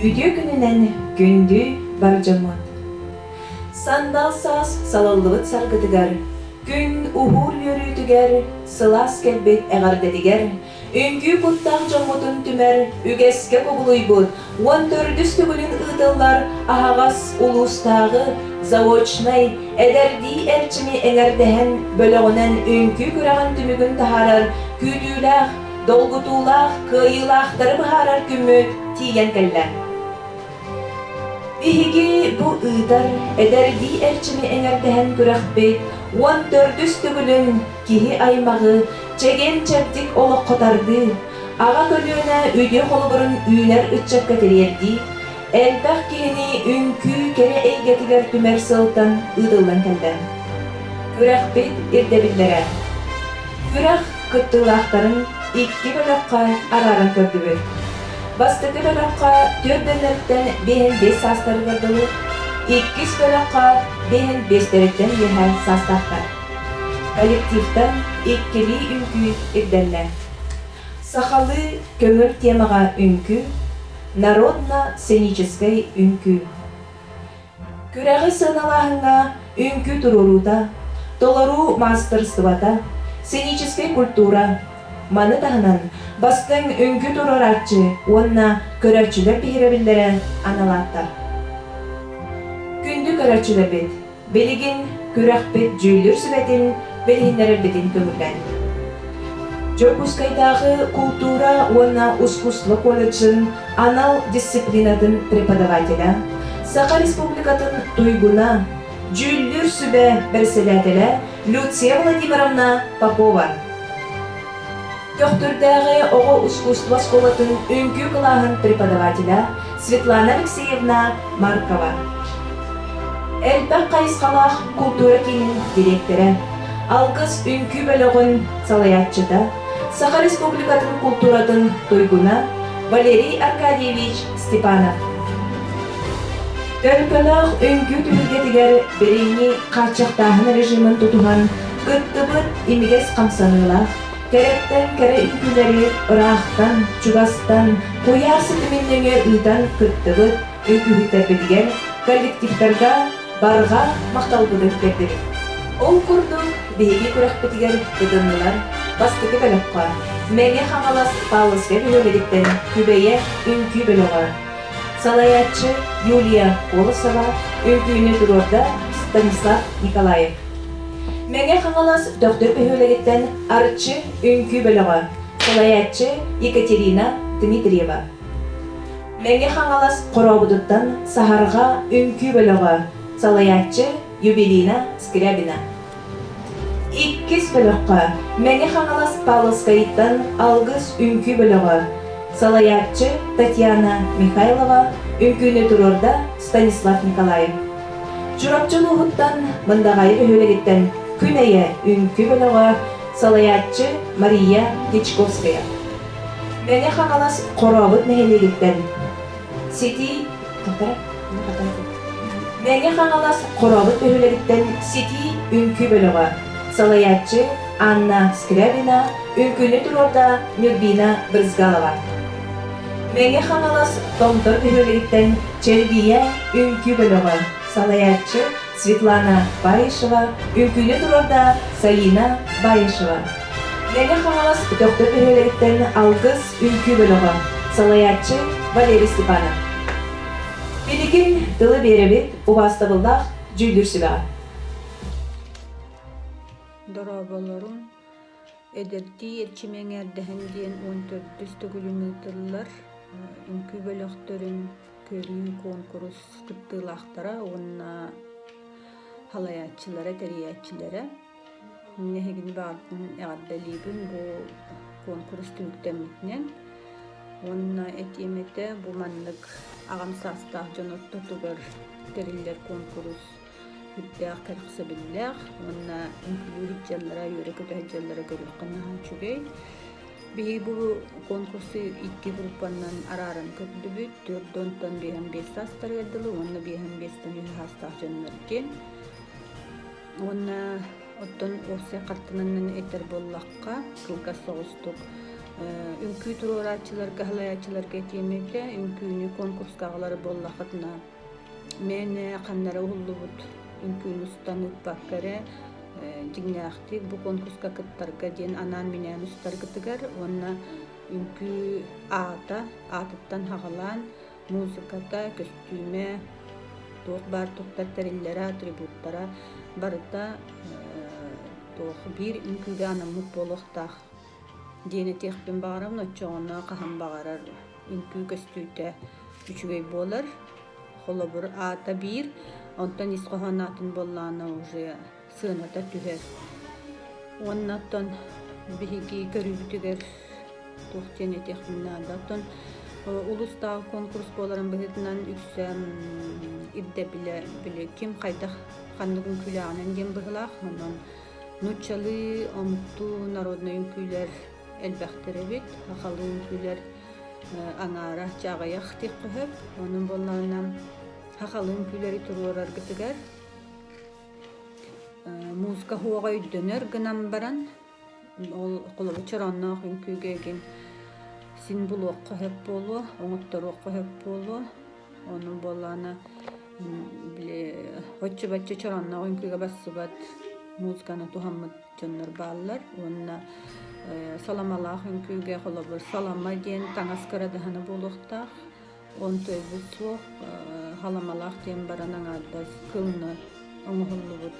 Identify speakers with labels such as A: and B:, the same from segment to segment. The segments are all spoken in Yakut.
A: Үтүө күнүнэн күндү бар дьоммут! Сандал саас салаллыбыт саргытыгар, күн уһуур үөрүүтүгэр, сылаас кэлбит эҕэрдэтигэр Үҥкүү куттаах дьоммутун түмэр үгэскэ кубулуйбут 14-үс төгүлүн ыытыллар аһаҕас улуустааҕы заочнай эдэрдии эрчими эҥэрдэһэн бөлөҕүнэн үҥкүү күрэҕин түмүгүн таһаарар күүтүүлээх, долгутуулаах, кыайыылаахтары быһаарар күммүт тиийэн кэллэ. Биһиги бу ыытар эдэрдии эрчими эҥэрдэһэн күрэхпит 14-үс төгүлүн киһи аймаҕы чэгиэн-чэбдик олоххо тардыы, аҕа көлүөнэ үтүө холобурун үүнэр ыччакка тириэрдии, элбэх киһини үҥкүү кэрэ эйгэтигэр түмэр сыалтан ыытыллан кэллэ. Күрэхпит ирдэбиллэрэ. Күрэх кыттыылаахтарын икки бөлөххө арааран көрдүбүт. Бастакы бөлөххө түөрт биэһин биэс саастарыгар дылы, иккис бөлөххө биэһин биэстэриттэн үөһэ саастаахтар. Коллективтан иккилии үҥкүү ирдэннэ. Сахалыы көҥүл темаҕа үҥкүү, народно-сценическэй үҥкүү. Күрэҕи сыаналааһыҥҥа үҥкүү туруоруута, толоруу маастарыстыбата, сценическэй культура, маны таһынан бастыҥ үҥкүү туруорааччы уонна көрөөччүлэр биһирэбиллэрэ аналааттар. Күндү көрөөччүлэрбит, Билигин күрэхпит дьүүллүүр сүбэтин билиһиннэрэрбитин көҥүллээн. Дьокуускайдааҕы култуура уонна ускуство колледжын анал дисциплинатын преподавателэ, Саха Республикатын туйгуна, дьүүллүүр сүбэ бэрэссэдээтэлэ Люция Владимировна Попова. Төхтүрдээҕи оҕо ускуство оскуолатын үҥкүү кылааһын преподавателэ Светлана Алексеевна Маркова. Элбэх хайысхалаах култуура киинин дириэктэрэ, Алгыс үҥкүү бөлөҕүн салайааччыта, Саха Республикатын култууратын туйгуна Валерий Аркадьевич Степанов. Төлкөлөөх үҥкүү түһүлгэтигэр билиҥҥи хааччахтааһын режимин тутуһан кыттыбыт имигэс хамсаныылаах, кэрэттэн кэрэ үҥкүүлэри ыраахтан, чугастан, куйаар ситимин нөҥүө ыытан кыттыбыт үҥкүүһүттэрбитигэр, коллективтарга барҕа махталбытын тиэрдэбит. Ол курдук, биһиги күрэхпитигэр кытыннылар бастакы бөлөххө Мэҥэ Хаҥалас Павловскай бөһүөлэгиттэн Күбэйэ үҥкүү бөлөҕө, салайааччы Юлия Колосова, үҥкүүнү туруорда Станислав Николаев. Мэҥэ Хаҥалас Төхтүр бөһүөлэгиттэн Арчы үҥкүү бөлөҕө, салайааччы Екатерина Дмитриева. Мэҥэ Хаҥалас Хорообутуттан Саһарҕа үҥкүү бөлөҕө, салайааччы Юбилина Скрябина. Иккис бөлөххө Мэҥэ Хаҥалас Павловскайыттан Алгыс үҥкүү бөлөҕө, салайааччы Татьяна Михайлова, үҥкүүнү туруорда Станислав Николаев. Чурапчы улууһуттан Мындаҕайы бөһүөлэгиттэн Күн Эйэ үҥкүү бөлөҕө, салайааччы Мария Дьячковская. Мэҥэ Хаҥалас Хорообут нэһилиэгиттэн Ситии Мэҥэ Хаҥалас Хорообут бөһүөлэгиттэн Ситии үҥкүү бөлөҕө, салайааччы Анна Скрябина, үҥкүүнү туруорда Нюрбина Брызгалова. Мэҥэ Хаҥалас Томтор бөһүөлэгиттэн Чэлгийэ үҥкүү бөлөҕө, салайааччы Светлана Баишева, үҥкүүнү туруорда Саина Баишева. Мэҥэ Хаҥалас Төхтүр бөһүөлэгиттэн Алгыс үҥкүү бөлөҕө, салайааччы Валерий Степанов. Билигин тылы биэрэбит убаастабыллаах дьүүллүүр сүбэҕэ.
B: Дорооболорун, эдэрдии эрчими эҥээрдэһэн диэн 14-үс төгүлүн ыытыллар үҥкүү бөлөхтөрүн көрүү куонкурус кыттыылаахтара уонна салайааччылара, тэрийээччилэрэ. Мин эһигини баҕарбын эҕэрдэлиибин бу куонкурус түмүктэммитинэн уонна этиэм этэ бу маннык аҕам саастаах дьон ортотугар тэриллэр куонкурус сүрдээх кэрэхсэбиллээх уонна үҥкүүлүү сылдьаллара, үөрэ-көтө сылдьаллара көрүөххэ наһаа үчүгэй. Биһиги бу конкурсу икки группанан арааран көрдүбүт. Түөрт уонтан биэһэн биэс саастарыгар дылы уонна биэһэн биэстэн үһү саастаах дьоннор диэн. Уонна оттон уопсай хартыынанан этэр буоллахха, кылгас соҕустук. Үҥкүү туруорааччыларга, салайааччыларга этиэм этэ, үҥкүүнү конкурска аҕалар буоллаххытына, мээнэ ханна эрэ уһуллубут үҥкүүнү устан ыыппакка эрэ, дьиҥнээхтик бу конкурска кыттарга диэн анаан-минээн устаргытыгар уонна үҥкүү аата, аатыттан саҕалаан музыката, көстүүмэ, туох баар туттар тэриллэрэ, атрибуттара барыта туох биир үҥкүүгэ анаммыт буолуохтаах диэн этиэхпин баҕарабын. Оччоҕуна хаһан баҕарар үҥкүү көстүүтэ үчүгэй буолар. Холобур, аата биир, онтон ис хоһоон аатын буоллаҕына уже сыаната түһэр. Уонна оттон биһиги көрүүбүтүгэр туох диэн этиэхпин наада. Оттон улуустааҕы конкурс буоларын быһыытынан үксэ ирдэбилэ били ким хайдах ханнык үҥкүүлээҕинэн диэн быһыылаах. Онон нууччалыы, омуктуу народнай үҥкүүлэр элбэхтэр эбит. Сахалыы үҥкүүлэр аҥаара чаҕыйах диэххэ сөп. Онон буоллаҕына сахалыы үҥкүүлэри туруораргытыгар Музыка уһуоҕа өйдөнөр гынан баран, ол холобур чороонноох үҥкүүгэ игин син булуохха сөп буолуо, оҥотторуохха сөп буолуо. Ону буоллаҕына били оччо-бачча чороонноох үҥкүүгэ барсыбат музыканы туһаммыт дьоннор бааллар уонна саламалаах үҥкүүгэ холобур салама диэн таҥас кырадаһына буолуохтаах. Онтуйбут суох, халамалаах диэн баран аҥаардас кылны оҥоһуллубут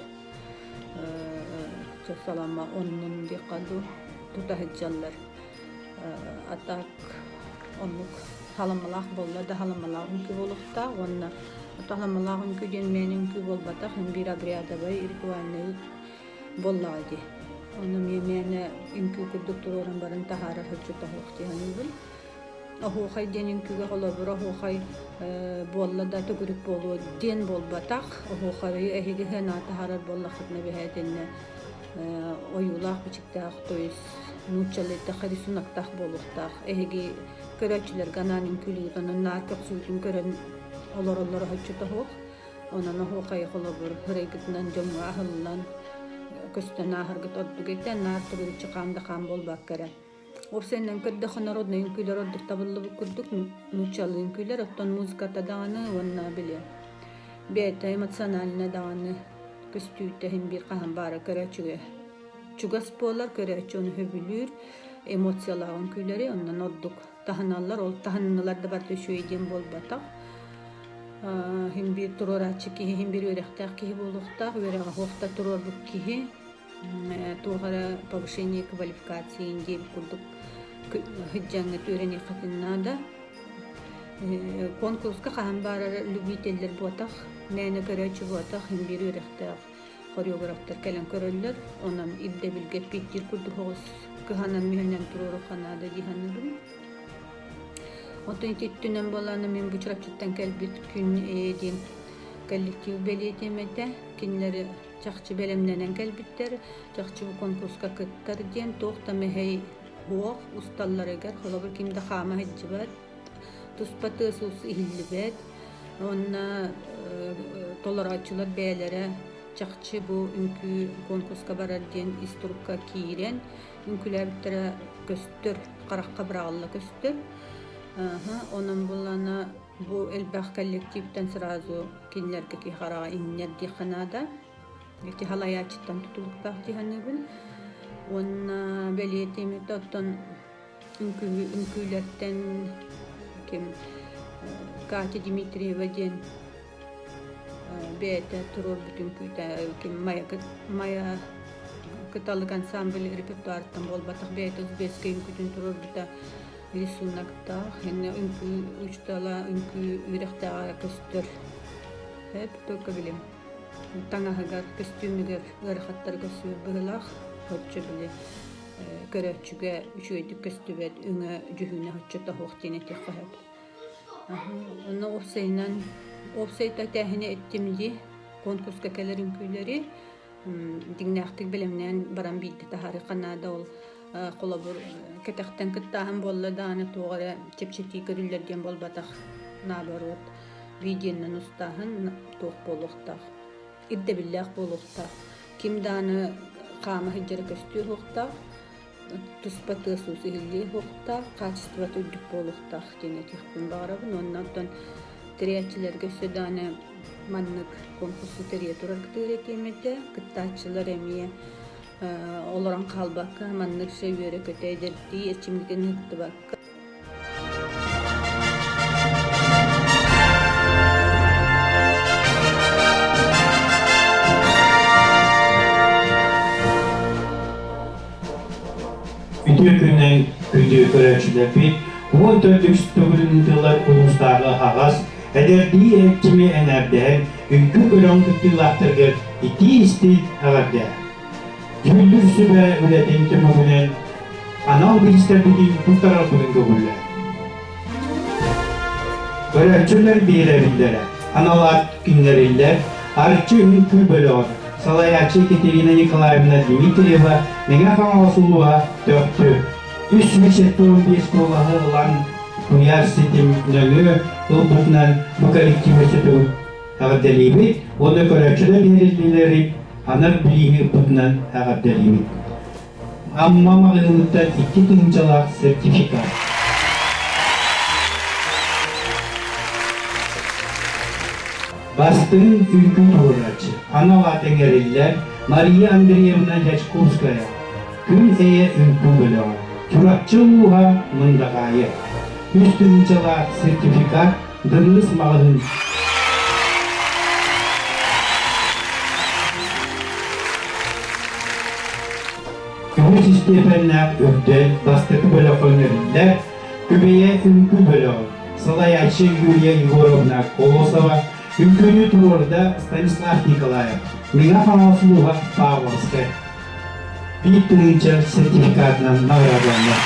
B: салама оннун диэххэ дуу тута сылдьаллар. А так оннук халамалаах буолла да халамалаах үҥкүү буолуохтаах уонна халамалаах үҥкүү диэн мээнэ үҥкүү буолбатах, биир обрядовай ритуальнай буоллаҕа дии. Ону эмиэ мээнэ үҥкүү курдук туруоран баран таһаарар соччото суох дии саныыбын. Оһуохай диэн үҥкүүгэ холобур оһуохай буолла да төгүрүк буолуо диэн буолбатах. Оһуохайы эһиги сыанаҕа таһаарар буоллаххытына эбэһээтиннэ ойуулаах-бичиктээх, то есть нууччалыы эттэххэ рисуноктаах буолуохтаах. Эһиги көрөөччүлэргэ анаан үҥкүүлүүгүт, онон наар көхсүгүтүн көрөн олороллоро соччото суох. Онон оһуохайы холобур ырайгытынан дьоҥҥо аһыллан көстөн ааһаргыт ордук этэ, наар төгүрүччү хаан да хаан буолбакка эрэ. Уопсайынан көрдөххө народнай үҥкүүлэр ордук табыллыбыт курдук нууччалыы үҥкүүлэр, оттон музыката даҕаны уонна били бэйэтэ эмоционально даҕаны көстүүтэ иһин биир хаһан баара көрөөччүгэ чугас буолар, көрөөччү ону сөбүлүүр, эмоциялаах үҥкүүлэри онон ордук таһыналлар, ол таһыннылар да барыта үчүгэй диэн буолбатах. Иһин биир туруорааччы киһи, иһин биир үөрэхтээх киһи буолуохтаах, үөрэҕэ суох да туруорбут киһи туох эрэ повышение квалификации диэбит курдук сыдьааҥҥа үөрэниэххитин наада. Конкурска хаһан баарар любителлэр буотах, мээнэ көрөөччү буотах, иһин биир үөрэхтээх хореографтар кэлэн көрөллөр. Онон ирдэбилгэ эппиэттиир курдук оҕус кыһанан-мүһэнэн туруоруохха наада дии саныыбын. Оттон ити өттүнэн буоллаҕына мин бу Чурапчыттан кэлбит күн диэн коллектив бэлиэтиэм этэ. Кинилэри чахчы бэлэмнэнэн кэлбиттэр, чахчы бу конкурска кыттар диэн туох да мэһэй суох усталларыгар, холобур, ким да хаама сылдьыбат, туспа тыас-уус иһиллибэт уонна толорооччулар бэйэлэрэ чахчы бу үҥкүү конкурска барар диэн ис турукка киирэн үҥкүүлээбиттэрэ көстөр, харахха быраҕылла көстөр. Онон буллаҕына Бу элбэх коллективтан сразу кинилэргэ киһи хараҕа иҥнэр диэххэ наада. Ити халайааччыттан тутулуктаах дии саныыбын. Уонна бэлиэтиэм этэ оттон үҥкүүлэртэн ким Катя Дмитриева диэн бэйэтэ туруорбут үҥкүүтэ ким Майа Майа Кыталык ансамбль репертуарыттан буолбатах бэйэтэ узбекскай үҥкүүтүн туруорбута Рисуноктаах, иннэ үҥкүү учуутала, үҥкүү үөрэхтээҕэ көстөр. Эп только били таҥаһыгар, көстүүмүгэр ыарахаттары көрсүбүт быһыылаах. Оччо били көрөөччүгэ үчүгэйдик көстүбэт өҥө дьүһүнэ оччото суох диэн этиэххэ сөп. Онно уопсайынан уопсай тээһини эттим дии конкурска кэлэр үҥкүүлэри дьиҥнээхтик бэлэмнээн баран биирдэ таһаарыахха наада ол холобур кэтэхтэн кыттааһын буолла даҕаны туох эрэ чэпчэтии көрүллэр диэн буолбатах наоборот видеонан устааһын туох буолуохтаах ирдэбиллээх буолуохтаах ким даҕаны хаама сылдьара көстүө суохтаах. Туспа тыас-уус иһиллиэ суохтаах, хаачыстыбата үрдүк буолуохтаах диэн этиэхпин баҕарабын. Уонна оттон тэрийээччилэргэ өссө даҕаны маннык конкурсу тэрийэ тураргытыгар этиэм этэ. Кыттааччылар эмиэ олорон хаалбакка маннык өссө үөрэ-көтө эдэрдии эрчимҥитин ыһыктыбакка
C: Үтүө күнүнэн күндү көрөөччүлэрбит, 14 төгүлүн ыытыллар улуустааҕы аһаҕас, эдэрдии эрчими эҥээрдэһэн, үҥкүү көрөн кыттыылаахтарыгар итии-истиҥ эҕэрдэ! Дьүүллүүр сүбэ үлэтин түмүгүнэн анал бириистэрбитин туттарарбытын көҥүллээ. Көрөөччүлэр биэрэбиллэрэ, анал аат киллэриллэр Арчы үҥкүү бөлөҕөр салайааччы Екатерина Николаевна Дмитриева Мэҥэ Хаҥалас улууһа Төхтү 375 куолаһы ылан куйаар ситим нөҥүө ылбытынан бу коллективы сүтүгүн эҕэрдэлиибит уонна көрөөччүлэр биэриллиилэри анал билиини ыппытынан эҕэрдэлиибит. Амма маҕаһыыныттан икки тыһыынчалаах сертификат. Бастыҥ үҥкүү туруорааччы анал аат иҥэриллэр Мария Андреевна Дьячковская Күн эйэ үҥкүү бөлөҕө Чурапчы улууһа Мындаҕаайы үс тыһыынчалаах сертификат Дырыыс маҕаһыын Үһүс истиэпэннээх үрдэл бастакы бөлөххө ыҥырыллар Күбэйэ үҥкүү бөлөҕө салайааччы Юлия Егоровна Колосова үҥкүүнү туруорда Станислав Николаев Мэҥэ Хаҥалас улууһа Павловскай биир тыһыынча сертификатынан наҕараадаланна.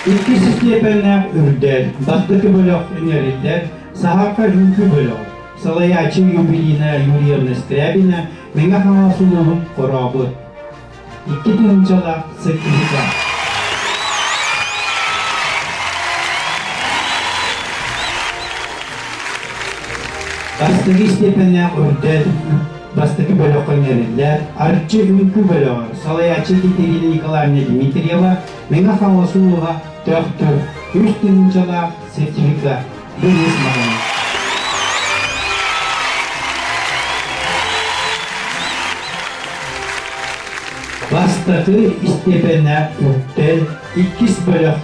C: Иккис истиэпэннээх үрдэл бастакы бөлөх иҥэриллэр Саһарка үҥкүү бөлөҕө салайааччы Юбилина Юрьевна Скрябина Мэҥэ Хаҥалас улууһун Хорообут икки тыһыынчалаах сертификат. Бастакы истиэпэннээх үрдэл бастакы бөлөххө иҥэриллэр Арчы үҥкүү бөлөҕөр салайааччы Екатерина Николаевна Дмитриева Мэҥэ Хаҥалас улууһа Төхтүр үс тыһыынчалаах сертификат Денис Маханов. Бастакы истиэпэннээх үрдэл иккис бөлөх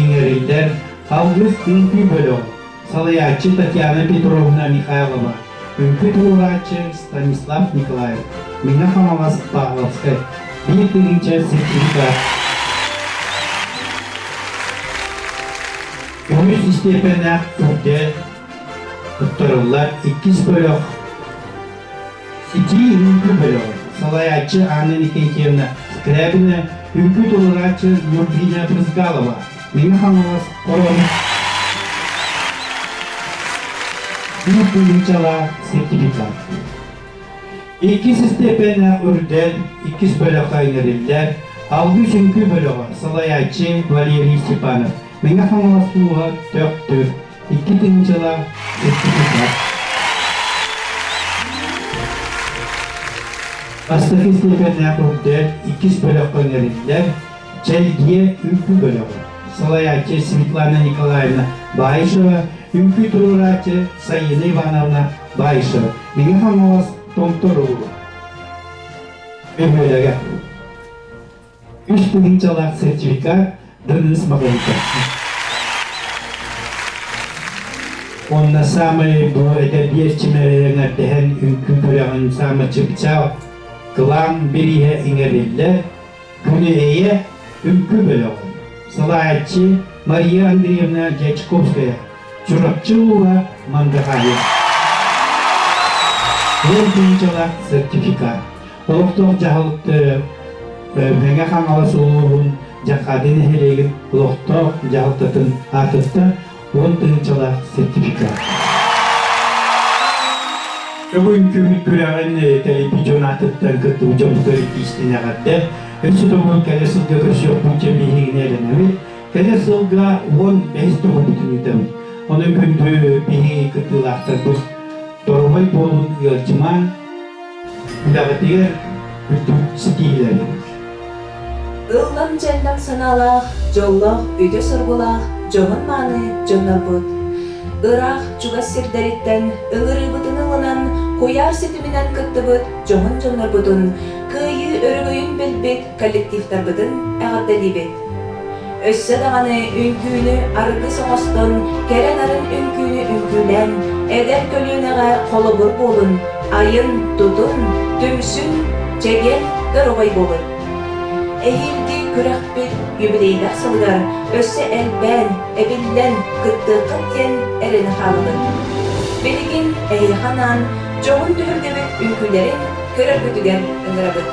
C: иҥэриллэр Алгыс үҥкүү бөлөҕө салайааччы Татьяна Петровна Михайлова, үҥкүү туруорааччы Станислав Николаев, Мэҥэ Хаҥалас Павловскай, биир тыһыынча сертификат. Үһүс истиэпэннээх үрдэл туттарыллар иккис бөлөх Ситии үҥкүү бөлөҕө салайааччы Анна Никитьевна Скрябина, үҥкүү туруорааччы Нюрбина Брызгалова, Мэҥэ Хаҥалас Корон биир тыһыынчалаах сертификат. Иккис истиэпэннээх үрдэл иккис бөлөххө иҥэриллэр Алгыс үҥкүү бөлөҕө салайааччы Валерий Степанов, Мэҥэ Хаҥалас улууһа Төхтүр икки тыһыынчалаах сертификат. Бастакы истиэпэннээх үрдэл иккис бөлөххө иҥэриллэр Чэлгиэ үҥкүү бөлөҕө салайааччы Светлана Николаевна Баишева, үҥкүү туруорааччы Саина Ивановна Баишева, Мэҥэ Хаҥалас Томтор улууһа. Бөһүөлэгэ. Үс тыһыынчалаах сертификат Дырыыс маҕаһыыта. Уонна саамай бу эдэрдии эрчимэринэрдэһэн үҥкүү күрэҕин саамай чыпчаал кылаан бирииһэ иҥэриллэр Күнү эйэ үҥкүү бөлөҕө салайааччы Мария Андреевна Дьячковская, Чурапчы улууһа Мандахаайа. Уон тыһыынчалаах сертификат. Олохтоох дьаһалта Мэҥэ Хаҥалас улууһун Дьаххаады нэһилиэгин олохтоох дьаһалтатын аатыттан уон тыһыынчалаах сертификат. Бүгүн күммүт күрэҕин кэлиппит дьон аатыттан кыттыбыт дьоммутугар итиистин эҕэрдэ. Өссө төгүл кэлэр сылга көрсүөхпүт диэн биһигини эрэнэбит. Кэлэр сылга уон бэһис төгүлбүтүн ыытабыт. Онон күндү биһиги кыттыылаахтарбыт доруобай буолун ыалдьымаҥ, үлэҕитигэр. үрдүк ситиһиилэри.
A: Ыллам-дьэллэм санаалаах, дьоллоох, үтүө соргулаах дьоһун-мааны дьоннорбут. Ыраах, чугас сирдэриттэн ыҥырыыбытын ылынан, куйаар ситиминэн кыттыбыт дьоһун дьоннорбутун, кыайыы өрөгөйүн билбит коллективтарбытын эҕэрдэлиибит. Өссө даҕаны үҥкүүнү аргыс оҥостон, кэрэ-нарын үҥкүүнү үҥкүүлээн, эдэр көлүөнэҕэ холобур буолун, айын, тутун, түмсүн, чэгиэн, доруобай буолун! Эһиилги күрэхпит юбилейдаах сылыгар өссө элбээн, эбиллэн кыттыаххыт диэн эрэнэ хаалабыт. Билигин эһиэхэ анаан дьоһун түһүлгэбит үҥкүүлэрин көрөргүтүгэр ыҥырабыт.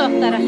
D: суохтара.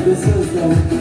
D: тебя создал.